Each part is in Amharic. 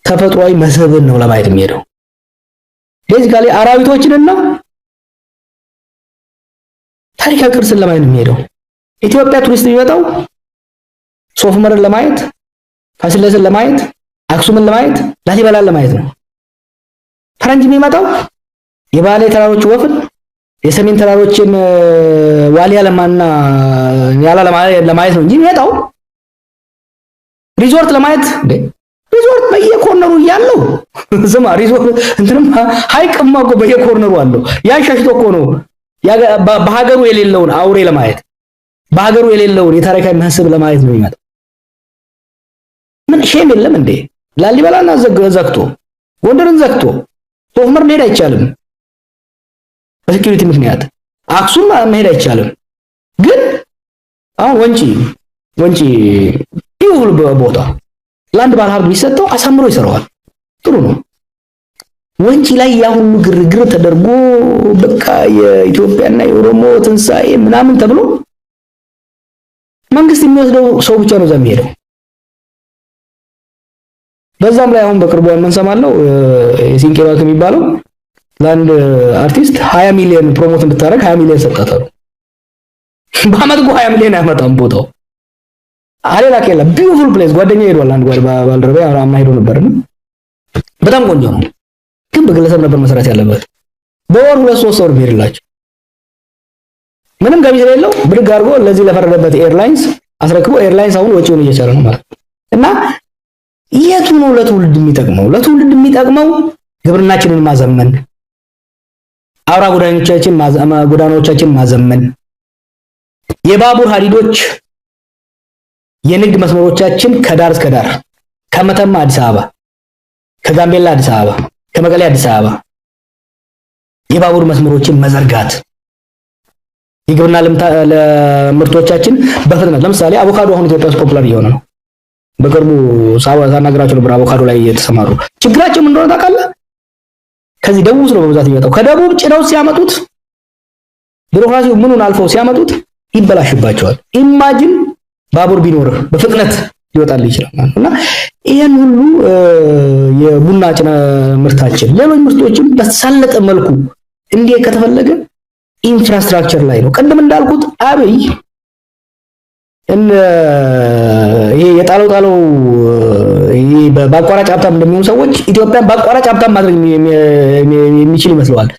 ተፈጥሯዊ መስህብን ነው ለማየት የሚሄደው። Basically አራዊቶችንና ታሪካዊ ቅርስን ለማየት ነው የሚሄደው። ኢትዮጵያ ቱሪስት የሚመጣው ሶፍ ዑመርን ለማየት፣ ፋሲለደስን ለማየት፣ አክሱምን ለማየት፣ ላሊበላን ለማየት ነው። ፈረንጅ የሚመጣው የባሌ ተራሮች ወፍን፣ የሰሜን ተራሮችን ዋሊያ ለማና ኒያላ ለማየት ነው እንጂ የሚመጣው ሪዞርት ለማየት እንዴ? ሪዞርት በየ corner ኡ እያለው፣ ስማ፣ ሪዞርት እንትንም ሀይቅማ እኮ በየ corner ኡ አለው። ያን ሸሽቶ እኮ ነው በሀገሩ የሌለውን አውሬ ለማየት፣ በሀገሩ የሌለውን የታሪካዊ መስህብ ለማየት ነው የሚመጣው። ምን shame የለም እንዴ? ላሊበላን ዘግቶ፣ ጎንደርን ዘግቶ፣ ሶፍ ዑመር መሄድ አይቻልም በ security ምክንያት፣ አክሱም መሄድ አይቻልም። ግን አሁን ወንጪ ይሁል ቦታ ለአንድ ባለ ሀብት ቢሰጠው አሳምሮ ይሰራዋል። ጥሩ ነው። ወንጪ ላይ ያ ሁሉ ግርግር ተደርጎ በቃ የኢትዮጵያና የኦሮሞ ትንሣኤ ምናምን ተብሎ መንግስት የሚወስደው ሰው ብቻ ነው እዛ የሚሄደው። በዛም ላይ አሁን በቅርቡ የምንሰማለው የሲንቄ ባንክ የሚባለው ለአንድ አርቲስት 20 ሚሊዮን promote እንድታደርግ 20 ሚሊዮን ሰጣታሉ። በአመት እኮ 20 ሚሊዮን አያመጣም ቦታው። አሌላ ኬላ beautiful place፣ ጓደኛ ሄዷል። አንድ ባልደረባ አምና ሄዶ ነበርና በጣም ቆንጆ ነው፣ ግን በግለሰብ ነበር መሰራት ያለበት። በወር ሁለት ሶስት ሰው ቢሄድላቸው ምንም ገቢ ስለሌለው ብድግ አድርጎ ለዚህ ለፈረደበት airlines አስረክቦ airlines አሁን ወጪውን እየቻለ ነው ማለት ነው። እና የቱ ነው ለትውልድ የሚጠቅመው? ለትውልድ የሚጠቅመው ግብርናችንን ማዘመን፣ አውራ ጎዳናዎቻችን ማዘመን፣ የባቡር ሀዲዶች፣ የንግድ መስመሮቻችን ከዳር እስከ ዳር፣ ከመተማ አዲስ አበባ፣ ከጋምቤላ አዲስ አበባ፣ ከመቀሌ አዲስ አበባ የባቡር መስመሮችን መዘርጋት፣ የግብርና ምርቶቻችን በፍጥነት፣ ለምሳሌ አቮካዶ አሁን ኢትዮጵያ ውስጥ popular እየሆነ ነው። በቅርቡ ሳናገራቸው ነበር አቮካዶ ላይ እየተሰማሩ። ችግራቸው ምን እንደሆነ ታውቃለህ? ከዚህ ደቡብ ነው በብዛት የሚመጣው። ከደቡብ ጭነው ሲያመጡት ቢሮክራሲው ምኑን አልፈው ሲያመጡት ይበላሽባቸዋል። Imagine ባቡር ቢኖርህ በፍጥነት ሊወጣልህ ይችላል ማለት ነው። እና ይሄን ሁሉ የቡና ጭነ ምርታችን፣ ሌሎች ምርቶችም በተሳለጠ መልኩ እንዲህ ከተፈለገ infrastructure ላይ ነው። ቅድም እንዳልኩት አብይ ይሄ የጣለው ጣለው ይሄ በአቋራጭ ሀብታም እንደሚሆኑ ሰዎች ኢትዮጵያን በአቋራጭ ሀብታም ማድረግ የሚችል ይመስለዋል።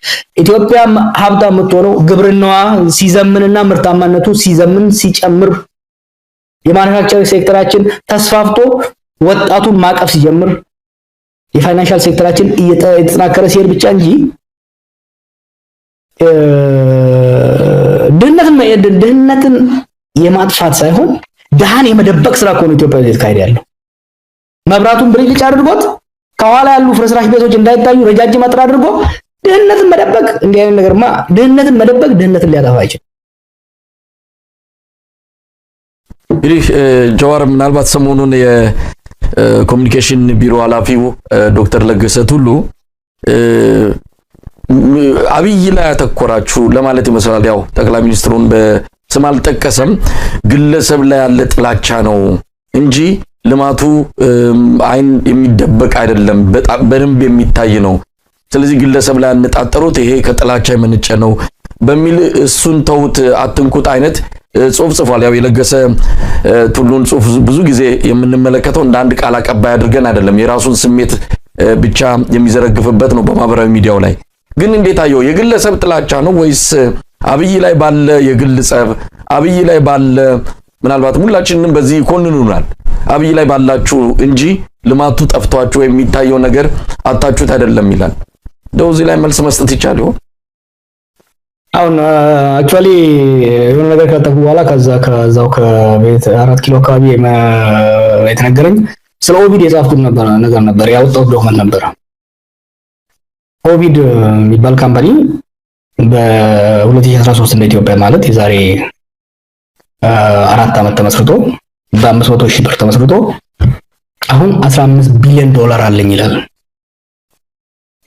ኢትዮጵያ ሀብታም የምትሆነው ግብርናዋ ሲዘምንና ምርታማነቱ ሲዘምን ሲጨምር፣ የ manufacturing sector ኣችን ተስፋፍቶ ወጣቱን ማቀፍ ሲጀምር፣ የ financial sector ኣችን እየተጠናከረ ሲሄድ ብቻ እንጂ ድህነትን የማጥፋት ሳይሆን ድሃን የመደበቅ ስራ እኮ ነው ኢትዮጵያ ውስጥ እየተካሄደ ያለው። መብራቱን ብልጭልጭ አድርጎት ከኋላ ያሉ ፍርስራሽ ቤቶች እንዳይታዩ ረጃጅም አጥር አድርጎ ድህነትን መደበቅ፣ እንዲህ አይነት ነገርማ ድህነትን መደበቅ ድህነትን ሊያጠፋ አይችልም። እንግዲህ ጀዋር፣ ምናልባት ሰሞኑን የኮሚኒኬሽን ቢሮ ኃላፊው ዶክተር ለገሰ ቱሉ አብይ ላይ ያተኮራችሁ ለማለት ይመስላል። ያው ጠቅላይ ሚኒስትሩን በስም አልጠቀሰም። ግለሰብ ላይ ያለ ጥላቻ ነው እንጂ ልማቱ አይን የሚደበቅ አይደለም፣ በጣም በደንብ የሚታይ ነው። ስለዚህ ግለሰብ ላይ ያነጣጠሩት ይሄ ከጥላቻ የመነጨ ነው በሚል እሱን ተውት አትንኩት አይነት ጽሁፍ ጽፏል። ያው የለገሰ ቱሉን ጽሁፍ ብዙ ጊዜ የምንመለከተው እንደ አንድ ቃል አቀባይ አድርገን አይደለም፣ የራሱን ስሜት ብቻ የሚዘረግፍበት ነው በማህበራዊ ሚዲያው ላይ። ግን እንዴት አየው? የግለሰብ ጥላቻ ነው ወይስ አብይ ላይ ባለ የግል ጸብ፣ አብይ ላይ ባለ ምናልባት ሁላችንንም በዚህ ይኮንኑናል፣ አብይ ላይ ባላችሁ እንጂ ልማቱ ጠፍቷችሁ የሚታየው ነገር አታችሁት አይደለም ይላል። እንደው እዚህ ላይ መልስ መስጠት ይቻል ይሆን? አሁን actually የሆነ ነገር ከለጠፉ በኋላ ከዛ ከዛው ከቤት 4 ኪሎ አካባቢ የተነገረኝ ስለ ኦቪድ የጻፍኩት ነበር ነገር ነበር፣ ያወጣሁት document ነበር። ኦቪድ የሚባል company በ2013 እንደ ኢትዮጵያ ማለት የዛሬ 4 ዓመት ተመስርቶ፣ በ500 ሺህ ብር ተመስርቶ አሁን 15 ቢሊዮን ዶላር አለኝ ይላል።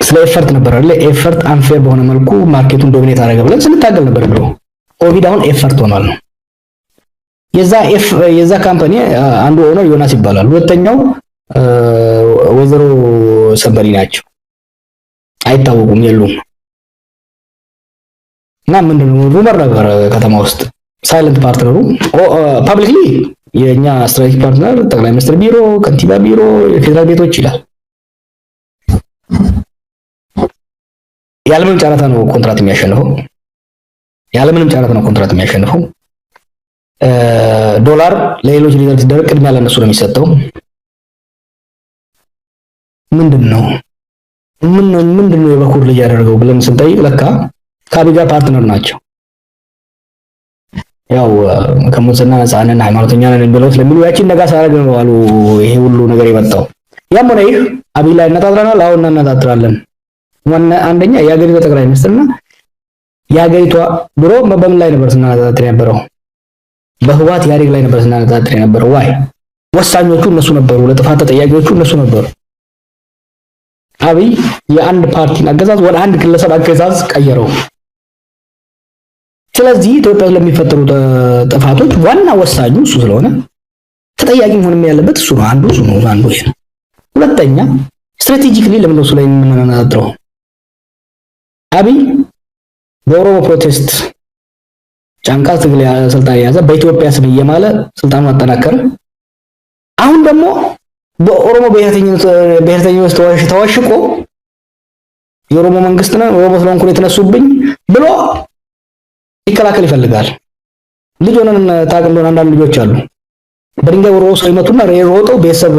ስለ ኤፈርት ነበር አይደል? ኤፈርት unfair በሆነ መልኩ market ኡን dominate አደረገ ብለን ስንታገል ነበር ድሮ። ኦቪድ አሁን ኤፈርት ሆኗል ነው። የዛ company አንዱ owner ዮናስ ይባላል። ሁለተኛው ወይዘሮ Somebody ናቸው፣ አይታወቁም፣ የሉም። እና ምንድነው rumor ነበር ከተማ ውስጥ silent partner ኡ publicly የኛ strategic partner ጠቅላይ ሚኒስትር ቢሮ፣ ከንቲባ ቢሮ፣ የፌዴራል ቤቶች ይላል። ያለምንም ጨረታ ነው ኮንትራት የሚያሸንፈው። ያለምንም ጨረታ ነው ኮንትራት የሚያሸንፈው። ዶላር ለሌሎች reserve ሲደረግ ቅድሚያ ለነሱ ነው የሚሰጠው። ምንድን ነው ምንድን ነው የበኩር ልጅ ያደረገው ብለን ስንጠይቅ ለካ ከአብይ ጋር partner ናቸው። ያው ከሙስና ነፃ ነን ሃይማኖተኛ ነን ብለው ስለሚሉ ያቺን ነጋ ሳያደርግ ነው አሉ ይሄ ሁሉ ነገር የመጣው። ያም ሆነ ይህ አብይ ላይ እናጣጥረናል። አሁን እናነጣጥራለን። ዋና አንደኛ የሀገሪቷ ጠቅላይ ሚኒስትርና የሀገሪቷ ድሮ በምን ላይ ነበር ስናነጣጥር የነበረው? በህወሓት ኢህአዴግ ላይ ነበር ስናነጣጥር የነበረው። Why ወሳኞቹ እነሱ ነበሩ፣ ለጥፋት ተጠያቂዎቹ እነሱ ነበሩ። አብይ የአንድ ፓርቲን አገዛዝ ወደ አንድ ግለሰብ አገዛዝ ቀየረው። ስለዚህ ኢትዮጵያ ውስጥ ለሚፈጠሩ ጥፋቶች ዋና ወሳኙ እሱ ስለሆነ ተጠያቂ መሆንም ያለበት እሱ ነው። አንዱ እሱ ነው። አንዱ ይሄ ነው። ሁለተኛ strategically ለምን ነው እሱ ላይ የምናነጣጥረው? አብይ በኦሮሞ protest ጫንቃ ትግል ስልጣን የያዘ በኢትዮጵያ ስም እየማለ ስልጣኑን አጠናከረ። አሁን ደግሞ በኦሮሞ ብሔርተኝነት ተወሽቆ የኦሮሞ መንግስት ነው ኦሮሞ ስለሆንኩ ነው የተነሱብኝ ብሎ ሊከላከል ይፈልጋል። ልጅ ሆነን ታውቅ እንደሆነ አንዳንድ ልጆች አሉ በድንጋይ ወርውረው ሰው ይመቱና ሮጠው ቤተሰብ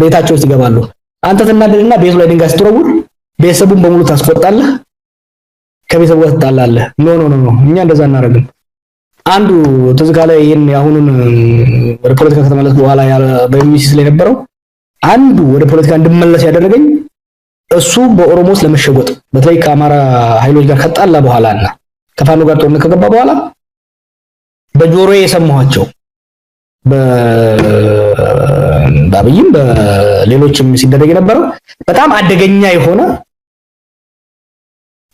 ቤታቸው ውስጥ ይገባሉ። አንተ ትናደድና ቤቱ ላይ ድንጋይ ስትወረውር ቤተሰቡን በሙሉ ታስቆጣለህ፣ ከቤተሰቡ ጋር ትጣላለህ። No, no, no, no፣ እኛ እንደዛ እናደርግም። አንዱ ትዝ ካለ ይሄን የአሁኑን ወደ ፖለቲካ ከተመለስኩ በኋላ በሚሲ ስለነበረው አንዱ ወደ ፖለቲካ እንድመለስ ያደረገኝ እሱ በኦሮሞ ውስጥ ለመሸጎጥ በተለይ ከአማራ ኃይሎች ጋር ከጣላ በኋላና ከፋኖ ጋር ጦርነት ከገባ በኋላ በጆሮዬ የሰማኋቸው በአብይም በሌሎችም ሲደረግ የነበረው በጣም አደገኛ የሆነ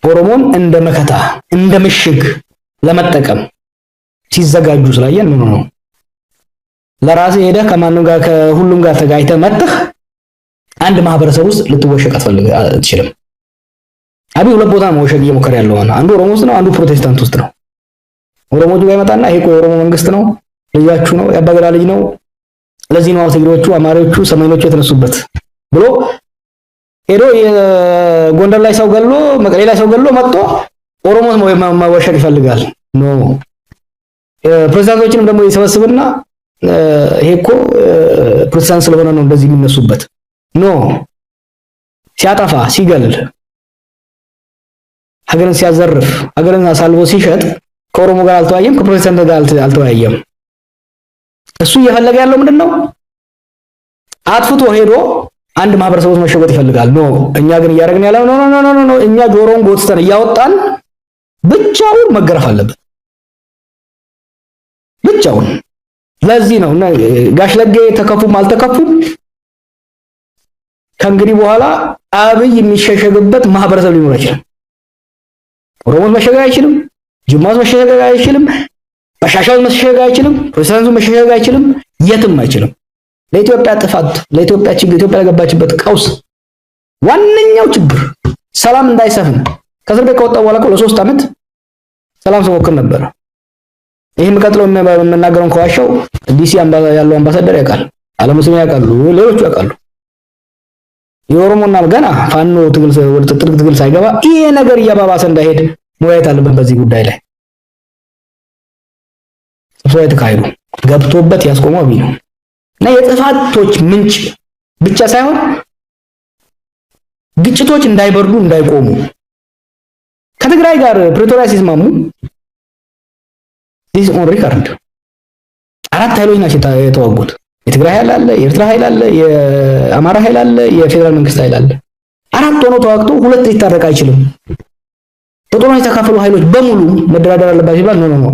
ኦሮሞን እንደ መከታ እንደ ምሽግ ለመጠቀም ሲዘጋጁ ስላየን ነው ነው ለራስህ ሄደህ ከማንም ጋር ከሁሉም ጋር ተጋጭተህ መጥተህ አንድ ማህበረሰብ ውስጥ ልትወሸቅ አትችልም። አብይ ሁለት ቦታ መወሸቅ እየሞከረ ያለው አንዱ ኦሮሞ ውስጥ ነው፣ አንዱ ፕሮቴስታንት ውስጥ ነው። ኦሮሞቹ ጋር ይመጣና ይሄ እኮ የኦሮሞ መንግስት ነው፣ ልጃችሁ ነው፣ የአባገዳ ልጅ ነው፣ ለዚህ ነው ትግሬዎቹ፣ አማሪዎቹ፣ ሰሜኖቹ የተነሱበት ብሎ ሄዶ የጎንደር ላይ ሰው ገሎ መቀሌ ላይ ሰው ገሎ መጥቶ ኦሮሞ መወሸቅ ይፈልጋል። No፣ ፕሮቴስታንቶችንም ደግሞ ይሰበስብና ይሄ እኮ ፕሮቴስታንት ስለሆነ ነው እንደዚህ የሚነሱበት። No፣ ሲያጠፋ፣ ሲገል፣ ሀገርን ሲያዘርፍ፣ ሀገርን አሳልፎ ሲሸጥ ከኦሮሞ ጋር አልተወያየም፣ ከፕሮቴስታንት ጋር አልተወያየም። እሱ እየፈለገ ያለው ምንድን ነው? አጥፍቶ ሄዶ አንድ ማህበረሰብ ውስጥ መሸጎጥ ይፈልጋል። No፣ እኛ ግን እያደረግን ያለው no, no, no, no፣ እኛ ጆሮውን ጎትተን እያወጣን ብቻውን መገረፍ አለበት ብቻውን። ለዚህ ነው እና ጋሽ ለጌ ተከፉም አልተከፉም ከእንግዲህ በኋላ አብይ የሚሸሸግበት ማህበረሰብ ሊኖር አይችልም። ኦሮሞስ መሸሸግ አይችልም። ጅማስ መሸሸግ አይችልም። በሻሻው መሸሸግ አይችልም። ፕሮቴስታንቱ መሸሸግ አይችልም። የትም አይችልም። ለኢትዮጵያ ጥፋት፣ ለኢትዮጵያ ችግር፣ ኢትዮጵያ ለገባችበት ቀውስ ዋነኛው ችግር ሰላም እንዳይሰፍን ከእስር ቤት ከወጣ በኋላ እኮ ለ3 ዓመት ሰላም ስሞክር ነበር። ይህ የምቀጥለው የምናገረውን ከዋሻው ዲሲ ያለው አምባሳደር ያውቃል፣ አለሙስሊም ያውቃሉ፣ ሌሎቹ ያውቃሉ። የኦሮሞና ገና ፋኖ ትግል ወደ ትጥቅ ትግል ሳይገባ ይሄ ነገር እያባባሰ እንዳይሄድ መወያየት አለብን። በዚህ ጉዳይ ላይ ስብሰባ የተካሄዱ ገብቶበት ያስቆመው አብይ ነው እና የጥፋቶች ምንጭ ብቻ ሳይሆን ግጭቶች እንዳይበርዱ እንዳይቆሙ ከትግራይ ጋር ፕሪቶሪያ ሲስማሙ this on record አራት ኃይሎች ናቸው የተዋጉት። የትግራይ ኃይል አለ፣ የኤርትራ ኃይል አለ፣ የአማራ ኃይል አለ፣ የፌዴራል መንግስት ኃይል አለ። አራት ሆኖ ተዋግቶ ሁለት ሊታረቅ አይችልም። በጦርነት የተካፈሉ ኃይሎች በሙሉ መደራደር አለባቸው ሲባል no, no, no፣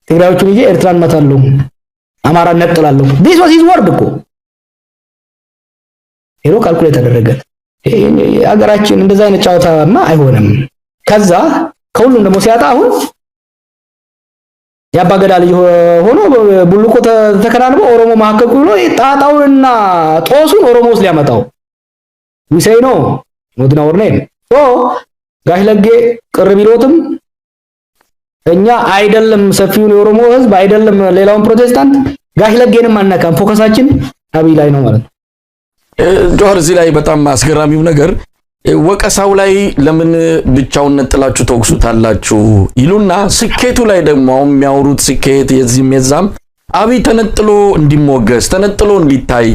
ትግራዮቹን ይዤ ኤርትራን መታለሁ፣ አማራን ነጥላለሁ። This was his word እኮ ሄዶ calculate ተደረገ። ሀገራችን እንደዛ አይነት ጨዋታማ አይሆንም። ከዛ ከሁሉም ደግሞ ሲያጣ አሁን የአባገዳ ልጅ ሆኖ ቡልኮ ተከናንቦ ኦሮሞ መካከል ብሎ ጣጣውንና ጦሱን ኦሮሞ ውስጥ ሊያመጣው We say no, not in our name. So ጋሽ ለጌ ቅር ቢሎትም እኛ አይደለም ሰፊውን የኦሮሞ ህዝብ፣ አይደለም ሌላውን ፕሮቴስታንት፣ ጋሽ ለጌንም አናካም። Focus ኣችን አብይ ላይ ነው ማለት ነው። ጆሀር፣ እዚህ ላይ በጣም አስገራሚው ነገር ወቀሳው ላይ ለምን ብቻውን ነጥላችሁ ተወቅሱታላችሁ ይሉና ስኬቱ ላይ ደግሞ አሁን የሚያወሩት ስኬት የዚህም የዛም አብይ ተነጥሎ እንዲሞገስ፣ ተነጥሎ እንዲታይ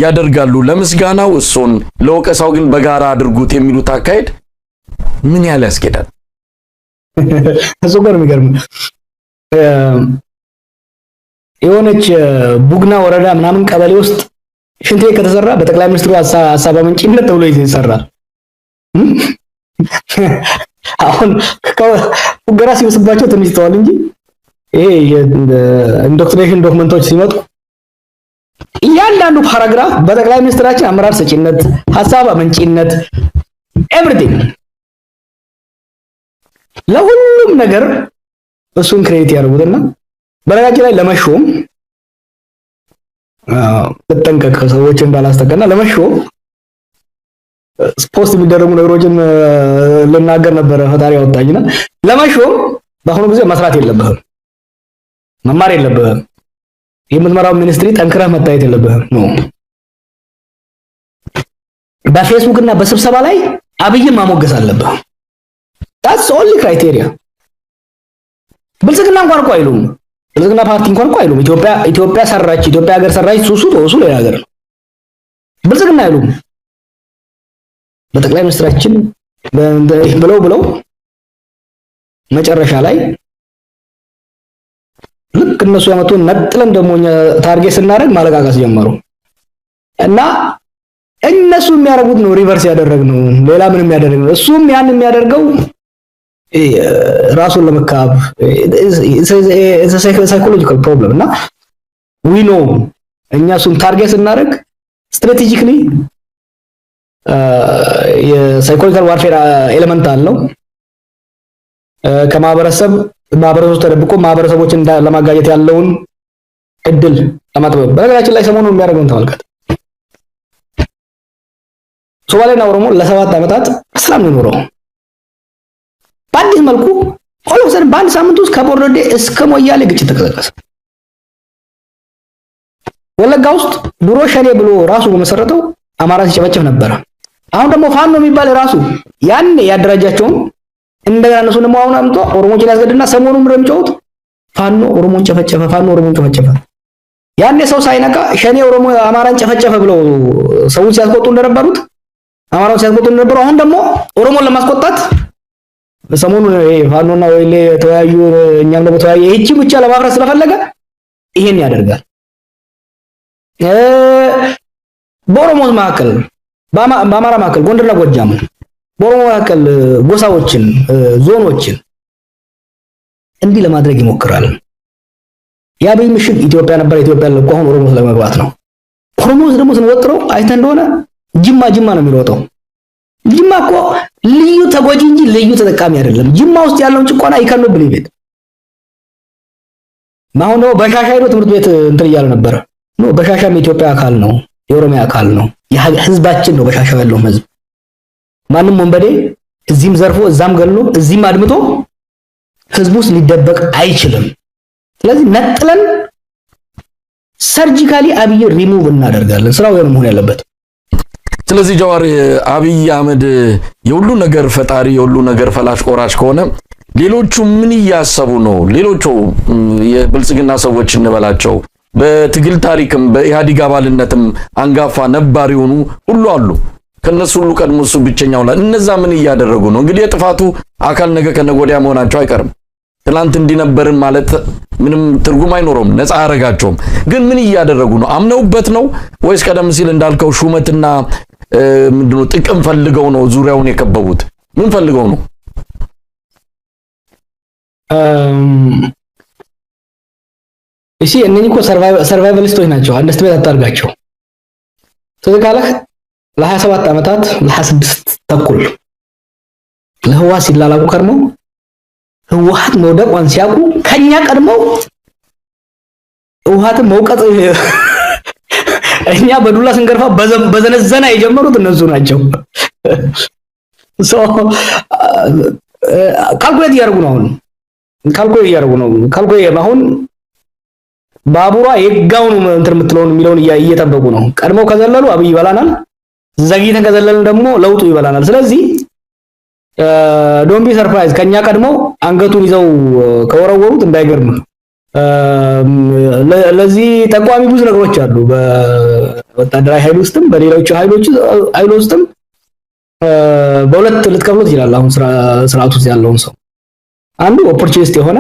ያደርጋሉ። ለምስጋናው እሱን፣ ለወቀሳው ግን በጋራ አድርጉት የሚሉት አካሄድ ምን ያህል ያስኬዳል? እሱ ጋር የሚገርም የሆነች ቡግና ወረዳ ምናምን ቀበሌ ውስጥ ሽንት ቤት ከተሰራ በጠቅላይ ሚኒስትሩ ሀሳብ አመንጪነት ተብሎ ይሰራል። አሁን ፉገራ ሲበስባቸው ትንሽ ተዋል እንጂ ይሄ የ indoctrination document ኦች ሲመጡ እያንዳንዱ paragraph በጠቅላይ ሚኒስትራችን አመራር ሰጪነት፣ ሀሳብ አመንጪነት፣ everything፣ ለሁሉም ነገር እሱን credit ያደርጉትና በነገራችን ላይ ለመሾም፣ ልጠንቀቅ ሰዎች እንዳላስጠቀና፣ ለመሾም post የሚደረጉ ነገሮችን ልናገር ነበረ፣ ፈጣሪ ያወጣኝና። ለመሾም በአሁኑ ጊዜ መስራት የለብህም፣ መማር የለብህም፣ የምትመራው ministry ጠንክረህ መታየት የለብህም ነው። በፌስቡክ እና በስብሰባ ላይ አብይን ማሞገስ አለብህ። That's only criteria። ብልጽግና እንኳን እኮ አይሉም። ብልጽግና ፓርቲ እንኳን እኮ አይሉም። ኢትዮጵያ ኢትዮጵያ ሰራች፣ ኢትዮጵያ ሀገር ሰራች፣ ሱሱ ተወሱ ሌላ ሀገር ነው። ብልጽግና አይሉም። በጠቅላይ ሚኒስትራችን ብለው ብለው መጨረሻ ላይ ልክ እነሱ ያመጡን ነጥለን ደግሞ እኛ target ስናደርግ ማለቃቀስ ጀመሩ። እና እነሱ የሚያደርጉት ነው reverse ያደረግነው፣ ሌላ ምንም ያደረግነው። እሱም ያን የሚያደርገው ራሱን ለመካብ psychological problem እና we know እኛ እሱን target ስናደርግ strategically የ psychological warfare element አለው። ከማህበረሰብ ማህበረሰቡ ተደብቆ ማህበረሰቦችን ለማጋጨት ያለውን እድል ለማጥበብ። በነገራችን ላይ ሰሞኑን የሚያደርገውን ተመልከት። ሶማሌና ኦሮሞ ለ7 ዓመታት በሰላም ነው የኖረው። በአዲስ መልኩ all of a sudden በአንድ ሳምንት ውስጥ ከቦርዶዴ እስከ ሞያሌ ግጭት ተቀሰቀሰ። ወለጋ ውስጥ ድሮ ሸኔ ብሎ ራሱ በመሰረተው አማራ ሲጨፈጭፍ ነበረ። አሁን ደግሞ ፋኖ የሚባል ራሱ ያን ያደራጃቸውን እንደገና እነሱ ደግሞ አሁን አምጥቶ ኦሮሞችን ያስገድልና ሰሞኑን ምንድን ነው የሚጮሁት? ፋኖ ኦሮሞን ጨፈጨፈ፣ ፋኖ ኦሮሞን ጨፈጨፈ። ያኔ ሰው ሳይነቃ ሸኔ ኦሮሞ አማራን ጨፈጨፈ ብለው ሰውን ሲያስቆጡ እንደነበሩት፣ አማራውን ሲያስቆጡ እንደነበሩ፣ አሁን ደግሞ ኦሮሞን ለማስቆጣት ሰሞኑን ይሄ ፋኖና ወይሌ ተወያዩ፣ እኛም ደግሞ ተወያየ። ይህቺ ብቻ ለማፍረስ ስለፈለገ ይሄን ያደርጋል። በኦሮሞ መካከል፣ በአማራ መካከል ጎንደርና ጎጃም፣ በኦሮሞ መካከል ጎሳዎችን፣ ዞኖችን እንዲህ ለማድረግ ይሞክራል። የአብይ ምሽግ ኢትዮጵያ ነበር። ኢትዮጵያ ለቆ አሁን ኦሮሞ ለመግባት ነው። ኦሮሞ ውስጥ ደግሞ ስንወጥረው አይተህ እንደሆነ ጅማ ጅማ ነው የሚሮጠው። ጅማ እኮ ልዩ ተጎጂ እንጂ ልዩ ተጠቃሚ አይደለም። ጅማ ውስጥ ያለውን ጭቆና ይከኑ ብሊቭ። አሁን ደግሞ በሻሻ ሄዶ ትምህርት ቤት እንትን እያለ ነበረ። No፣ በሻሻም የኢትዮጵያ አካል ነው፣ የኦሮሚያ አካል ነው፣ የህዝባችን ነው። በሻሻው ያለውም ህዝብ ማንም ወንበዴ እዚህም ዘርፎ፣ እዛም ገሎ፣ እዚህም አድምቶ ህዝቡ ውስጥ ሊደበቅ አይችልም። ስለዚህ ነጥለን ሰርጂካሊ አብይ ሪሙቭ እናደርጋለን። ስራው ነው መሆን ያለበት። ስለዚህ ጀዋር፣ አብይ አህመድ የሁሉ ነገር ፈጣሪ፣ የሁሉ ነገር ፈላጭ ቆራጭ ከሆነ ሌሎቹ ምን እያሰቡ ነው? ሌሎቹ የብልጽግና ሰዎች እንበላቸው፣ በትግል ታሪክም በኢህአዴግ አባልነትም አንጋፋ ነባር የሆኑ ሁሉ አሉ። ከነሱ ሁሉ ቀድሞ እሱ ብቸኛው ላይ እነዛ ምን እያደረጉ ነው? እንግዲህ የጥፋቱ አካል ነገ ከነገ ወዲያ መሆናቸው አይቀርም። ትላንት እንዲነበርን ማለት ምንም ትርጉም አይኖረውም፣ ነፃ አያረጋቸውም። ግን ምን እያደረጉ ነው? አምነውበት ነው ወይስ ቀደም ሲል እንዳልከው ሹመትና ምንድነው ጥቅም ፈልገው ነው ዙሪያውን የከበቡት? ምን ፈልገው ነው? እሺ፣ እነኚህ እኮ survivalist ኦች ናቸው። Underestimate አታርጋቸው። ትዝ ካለህ ለ27 ዓመታት፣ ለ26 ተኩል ለህወሓት ሲላላኩ ከርመው ህወሓት መውደቋን ሲያውቁ ከኛ ቀድመው ህወሓትን መውቀጥ እኛ በዱላ ስንገርፋ በዘነዘና የጀመሩት እነሱ ናቸው። So calculate እያደረጉ ነው። አሁን calculate እያደረጉ ነው። Calculate አሁን ባቡሯ የጋው ነው እንትን የምትለውን የሚለውን እየጠበቁ ነው። ቀድመው ከዘለሉ አብይ ይበላናል፣ ዘግይተን ከዘለልን ደግሞ ለውጡ ይበላናል። ስለዚህ don't be surprised ከኛ ቀድመው አንገቱን ይዘው ከወረወሩት እንዳይገርም። ለዚህ ጠቋሚ ብዙ ነገሮች አሉ። በወታደራዊ ኃይል ውስጥም በሌሎች ኃይል ውስጥም በሁለት ልትከፍለው ትችላለህ። አሁን ስርዓቱ ውስጥ ያለውን ሰው አንዱ opportunist የሆነ፣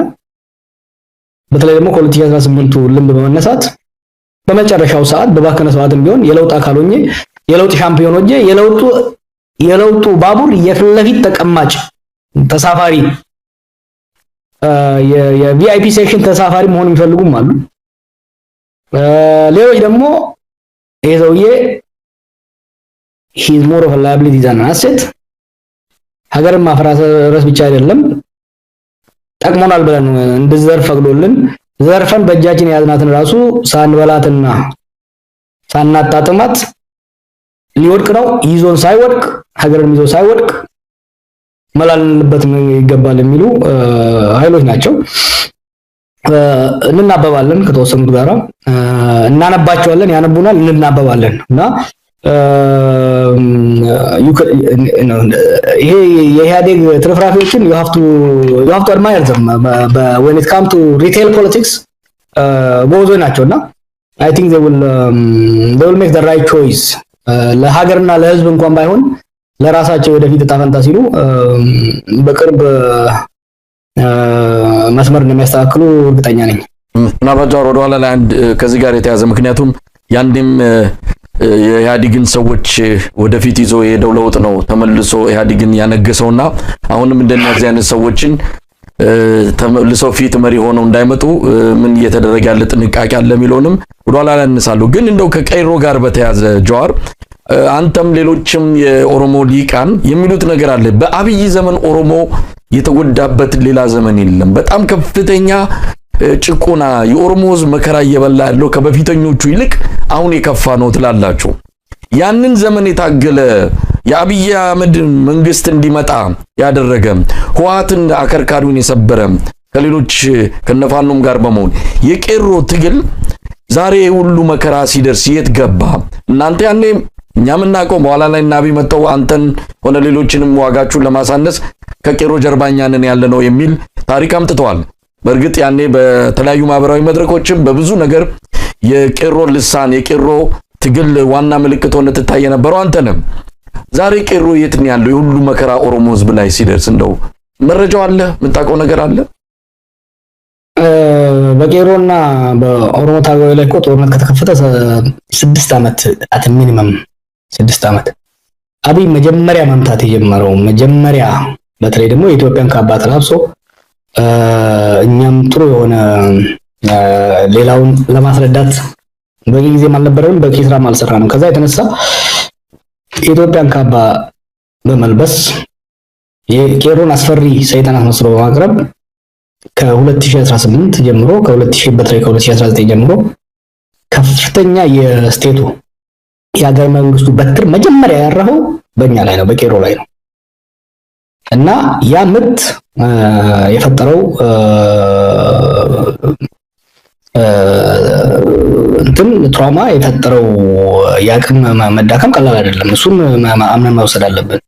በተለይ ደግሞ ከ2018ቱ ልምድ በመነሳት በመጨረሻው ሰዓት በባከነ ሰዓትም ቢሆን የለውጥ አካል ሆኜ፣ የለውጥ ሻምፒዮን ሆኜ፣ የለውጡ ባቡር የፊት ለፊት ተቀማጭ ተሳፋሪ፣ የ VIP section ተሳፋሪ መሆን የሚፈልጉም አሉ። ሌሎች ደግሞ ይሄ ሰውዬ he's more of liability than asset፣ ሀገርን ማፈራረስ ብቻ አይደለም፣ ጠቅሞናል ብለን እንድዘርፍ ፈቅዶልን ዘርፈን በእጃችን የያዝናትን ራሱ ሳንበላትና ሳናጣጥማት ሊወድቅ ነው። ይዞን ሳይወድቅ፣ ሀገርን ይዞ ሳይወድቅ መላልንበት ይገባል የሚሉ ኃይሎች ናቸው። እንናበባለን፣ ከተወሰኑት ጋራ እናነባቸዋለን፣ ያነቡናል፣ እንናበባለን። እና ይሄ የኢህአዴግ ትርፍራፊዎችን you have to admire them when it come to retail politics፣ ጎበዞች ናቸው። እና I think they will make the right choice። ለሀገርና ለሕዝብ እንኳን ባይሆን ለራሳቸው ወደፊት እጣ ፈንታ ሲሉ በቅርብ መስመር እንደሚያስተካክሉ እርግጠኛ ነኝ። ምናልባት ጃዋር ወደኋላ ላይ አንድ ከዚህ ጋር የተያዘ፣ ምክንያቱም ያንዴም የኢህአዴግን ሰዎች ወደፊት ይዞ የሄደው ለውጥ ነው ተመልሶ ኢህአዴግን ያነገሰውና አሁንም እንደነዚህ አይነት ሰዎችን ተመልሰው ፊት መሪ ሆነው እንዳይመጡ ምን እየተደረገ ያለ ጥንቃቄ አለ የሚለውንም ወደኋላ ላይ ያነሳሉ። ግን እንደው ከቄሮ ጋር በተያዘ ጃዋር፣ አንተም ሌሎችም የኦሮሞ ሊቃን የሚሉት ነገር አለ። በአብይ ዘመን ኦሮሞ የተጎዳበት ሌላ ዘመን የለም። በጣም ከፍተኛ ጭቆና፣ የኦሮሞ ሕዝብ መከራ እየበላ ያለው ከበፊተኞቹ ይልቅ አሁን የከፋ ነው ትላላችሁ። ያንን ዘመን የታገለ፣ የአብይ አህመድ መንግስት እንዲመጣ ያደረገ፣ ህወሓትን አከርካሪውን የሰበረ ከሌሎች ከነፋኖም ጋር በመሆን የቄሮ ትግል ዛሬ ሁሉ መከራ ሲደርስ የት ገባ? እናንተ ያኔ እኛ የምናውቀው በኋላ ላይ እና አብይ መጥተው አንተን ሆነ ሌሎችንም ዋጋችሁን ለማሳነስ ከቄሮ ጀርባ እኛ ነን ያለ ነው የሚል ታሪክ አምጥተዋል። በእርግጥ ያኔ በተለያዩ ማህበራዊ መድረኮችም በብዙ ነገር የቄሮ ልሳን፣ የቄሮ ትግል ዋና ምልክት ሆነ ትታይ የነበረው አንተ ነህ። ዛሬ ቄሮ የት ነው ያለው? የሁሉ መከራ ኦሮሞ ህዝብ ላይ ሲደርስ እንደው መረጃው አለ? የምታውቀው ነገር አለ? በቄሮና በኦሮሞ ታጋዮች ላይ እኮ ጦርነት ከተከፈተ 6 ዓመት፣ at minimum 6 ዓመት። አብይ መጀመሪያ መምታት የጀመረው፣ መጀመሪያ በተለይ ደግሞ የኢትዮጵያን ካባ ተላብሶ እኛም ጥሩ የሆነ ሌላውን ለማስረዳት በቂ ጊዜም አልነበረንም፣ በቂ ስራም አልሰራንም። ከዛ የተነሳ የኢትዮጵያን ካባ በመልበስ የቄሮን አስፈሪ ሰይጣን አስመስሎ በማቅረብ ከ2018 ጀምሮ፣ ከ2000 በተለይ ከ2019 ጀምሮ ከፍተኛ የ state ኡ የሀገር መንግስቱ በትር መጀመሪያ ያረፈው በእኛ ላይ ነው፣ በቄሮ ላይ ነው። እና ያ ምት የፈጠረው እንትን trauma፣ የፈጠረው የአቅም መዳከም ቀላል አይደለም። እሱን አምነን መውሰድ አለብን።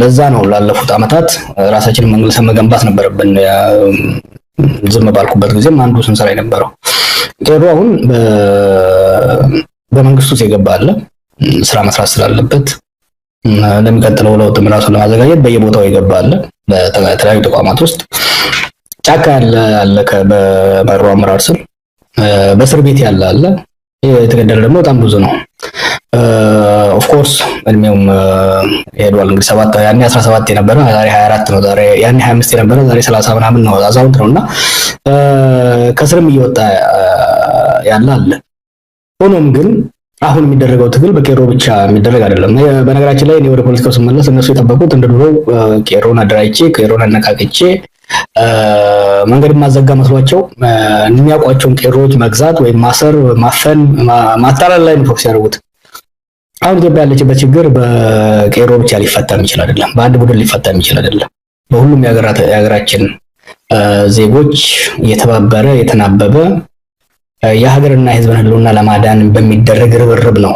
ለዛ ነው ላለፉት ዓመታት ራሳችንን መልሰን መገንባት ነበረብን። ዝም ባልኩበት ጊዜም አንዱ ስንሰራ የነበረው ቄሮ አሁን በመንግስቱ ውስጥ የገባ አለ፣ ስራ መስራት ስላለበት ለሚቀጥለው ለውጥ ራሱን ለማዘጋጀት በየቦታው የገባ አለ። በተለያዩ ተቋማት ውስጥ ጫካ ያለ አለ፣ በመሮ አመራር ስር በእስር ቤት ያለ አለ። የተገደለ ደግሞ በጣም ብዙ ነው። Of course እድሜውም ሄዷል። እንግዲህ 7፣ ያኔ 17 የነበረ ዛሬ 24 ነው። ዛሬ ያኔ 25 የነበረ ዛሬ 30 ምናምን ነው። አዛውንት ነው እና ከስርም እየወጣ ያለ አለ። ሆኖም ግን አሁን የሚደረገው ትግል በቄሮ ብቻ የሚደረግ አይደለም። በነገራችን ላይ እኔ ወደ ፖለቲካው ስመለስ እነሱ የጠበቁት እንደ ድሮው ቄሮን አደራጅቼ፣ ቄሮን አነቃቅቼ መንገድ ማዘጋ መስሏቸው የሚያውቋቸውን ቄሮዎች መግዛት ወይም ማሰር፣ ማፈን፣ ማታለል ላይ ነው focus ያደርጉት። አሁን ኢትዮጵያ ያለችበት ችግር በቄሮ ብቻ ሊፈታ የሚችል አይደለም። በአንድ ቡድን ሊፈታ የሚችል አይደለም። በሁሉም የሀገራችን ዜጎች የተባበረ፣ የተናበበ፣ የሀገርና የሕዝብን ህልውና ለማዳን በሚደረግ ርብርብ ነው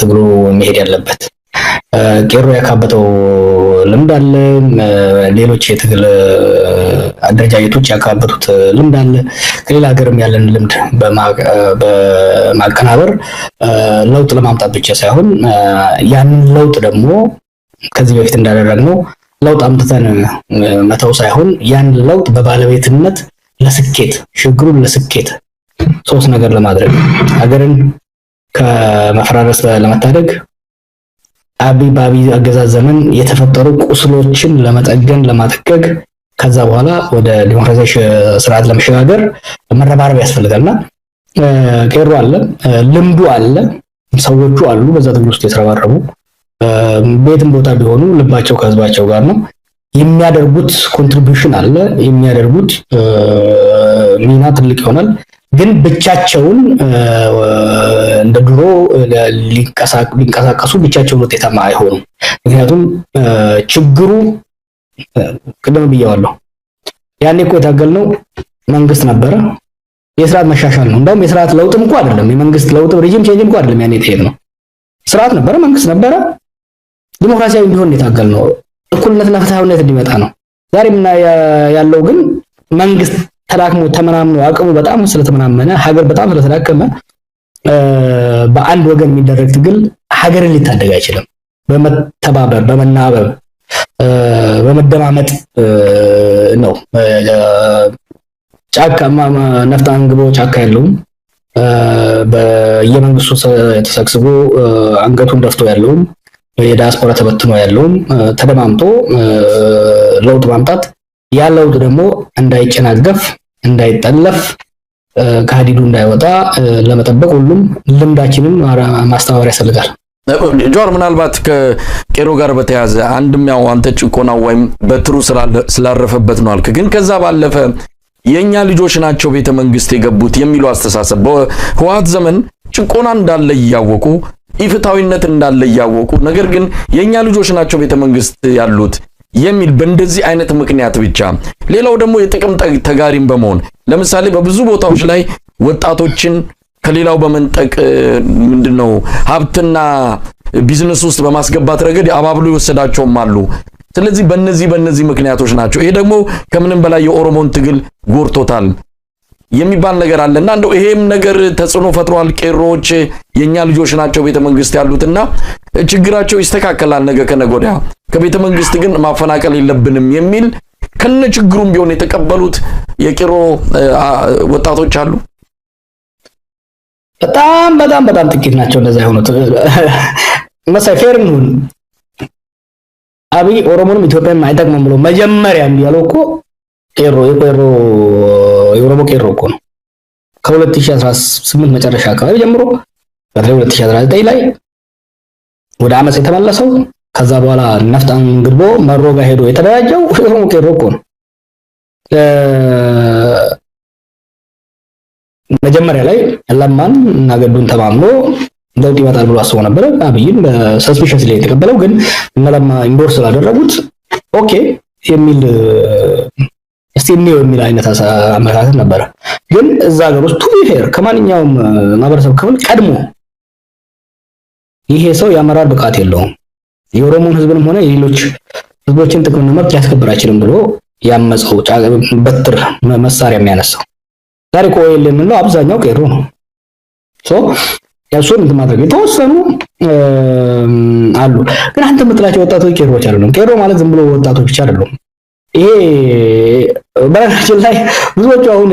ትግሉ መሄድ ያለበት። ቄሮ ያካበተው ልምድ አለ። ሌሎች የትግል አደረጃጀቶች ያካበቱት ልምድ አለ። ከሌላ ሀገርም ያለን ልምድ በማቀናበር ለውጥ ለማምጣት ብቻ ሳይሆን ያንን ለውጥ ደግሞ ከዚህ በፊት እንዳደረግነው ለውጥ አምጥተን መተው ሳይሆን ያን ለውጥ በባለቤትነት ለስኬት፣ ሽግግሩን ለስኬት ሶስት ነገር ለማድረግ፣ ሀገርን ከመፈራረስ ለመታደግ፣ አብይ በአብይ አገዛዝ ዘመን የተፈጠሩ ቁስሎችን ለመጠገን፣ ለማጠገግ፣ ከዛ በኋላ ወደ ዲሞክራሲያዊ ስርዓት ለመሸጋገር መረባረብ ያስፈልጋልና ቄሮ አለ፣ ልምዱ አለ፣ ሰዎቹ አሉ፣ በዛ ትግል ውስጥ የተረባረቡ፣ በየትም ቦታ ቢሆኑ ልባቸው ከህዝባቸው ጋር ነው። የሚያደርጉት contribution አለ፣ የሚያደርጉት ሚና ትልቅ ይሆናል። ግን ብቻቸውን እንደ ድሮ ሊንቀሳቀሱ ብቻቸውን ውጤታማ አይሆኑም። ምክንያቱም ችግሩ ቅድም ብየዋለሁ። ያኔ እኮ የታገልነው መንግስት ነበረ፣ የስርዓት መሻሻል ነው። እንደውም የስርዓት ለውጥም እኮ አይደለም፣ የመንግስት ለውጥ regime change እኮ አይደለም። ያኔ የጠየቅነው ስርዓት ነበረ፣ መንግስት ነበረ፣ ዲሞክራሲያዊ እንዲሆን የታገልነው፣ እኩልነትና ፍትሃዊነት እንዲመጣ ነው። ዛሬ ያለው ግን መንግስት ተዳክሞ፣ ተመናምኖ፣ አቅሙ በጣም ስለተመናመነ፣ ሀገር በጣም ስለተዳከመ በአንድ ወገን የሚደረግ ትግል ሀገርን ሊታደግ አይችልም። በመተባበር፣ በመናበብ፣ በመደማመጥ ነው። ጫካ ነፍጥ አንግቦ ጫካ ያለውም፣ በየመንግስቱ ተሰግስጎ አንገቱን ደፍቶ ያለውም፣ የዲያስፖራ ተበትኖ ያለውም ተደማምጦ ለውጥ ማምጣት፣ ያ ለውጥ ደግሞ እንዳይጨናገፍ፣ እንዳይጠለፍ፣ ከሀዲዱ እንዳይወጣ ለመጠበቅ ሁሉም ልምዳችንን ማስተባበር ያስፈልጋል። ጃዋር፣ ምናልባት ከቄሮ ጋር በተያያዘ አንድም ያው አንተ ጭቆናው ወይም በትሩ ስላረፈበት ነው አልክ። ግን ከዛ ባለፈ የኛ ልጆች ናቸው ቤተ መንግስት የገቡት የሚሉ አስተሳሰብ፣ በህወሓት ዘመን ጭቆና እንዳለ እያወቁ፣ ኢፍትሐዊነት እንዳለ እያወቁ፣ ነገር ግን የኛ ልጆች ናቸው ቤተ መንግስት ያሉት የሚል በእንደዚህ አይነት ምክንያት ብቻ፣ ሌላው ደግሞ የጥቅም ተጋሪም በመሆን፣ ለምሳሌ በብዙ ቦታዎች ላይ ወጣቶችን ከሌላው በመንጠቅ ምንድነው ሀብትና ቢዝነስ ውስጥ በማስገባት ረገድ አባብሎ የወሰዳቸውም አሉ። ስለዚህ በእነዚህ ምክንያቶች ናቸው። ይሄ ደግሞ ከምንም በላይ የኦሮሞን ትግል ጎድቶታል የሚባል ነገር አለና እንደው ይሄም ነገር ተጽዕኖ ፈጥሯል። ቄሮዎች የኛ ልጆች ናቸው ቤተ መንግስት ያሉትና ችግራቸው ይስተካከላል ነገ ከነገ ወዲያ፣ ከቤተ መንግስት ግን ማፈናቀል የለብንም የሚል ከነ ችግሩም ቢሆን የተቀበሉት የቄሮ ወጣቶች አሉ። በጣም በጣም በጣም ጥቂት ናቸው እንደዛ የሆኑት። መሳይ፣ fair እንሁን። አብይ ኦሮሞንም ኢትዮጵያን አይጠቅምም ብሎ መጀመሪያ እምቢ ያለው እኮ ቄሮ የቄሮ የኦሮሞ ቄሮ እኮ ነው። ከ2018 መጨረሻ አካባቢ ጀምሮ፣ በተለይ 2019 ላይ ወደ አመፅ የተመለሰው፣ ከዛ በኋላ ነፍጥ አንግቦ መሮ ጋር ሄዶ የተደራጀው የኦሮሞ ቄሮ እኮ ነው። መጀመሪያ ላይ ለማን እና ገዱን ተማምኖ ለውጥ ይመጣል ብሎ አስቦ ነበረ። አብይን በ suspicious ላይ የተቀበለው ግን እነ ለማ endorse ስላደረጉት okay የሚል፣ እስቲ እንየው የሚል አይነት አመለካከት ነበረ። ግን እዛ ሀገር ውስጥ to be fair ከማንኛውም ማህበረሰብ ክፍል ቀድሞ ይሄ ሰው የአመራር ብቃት የለውም፣ የኦሮሞን ህዝብንም ሆነ የሌሎች ህዝቦችን ጥቅምና መብት ሊያስከብር አይችልም ብሎ ያመፀው፣ በትር መሳሪያ የሚያነሳው፣ ዛሬ እኮ OLA የምንለው አብዛኛው ቄሮ ነው። So ያሱን እንትን ማድረግ የተወሰኑ አሉ። ግን አንተ የምትላቸው ወጣቶች ቄሮዎች አይደሉም። ቄሮ ማለት ዝም ብሎ ወጣቶች ብቻ አይደሉም። ይሄ በነገራችን ላይ ብዙዎቹ አሁን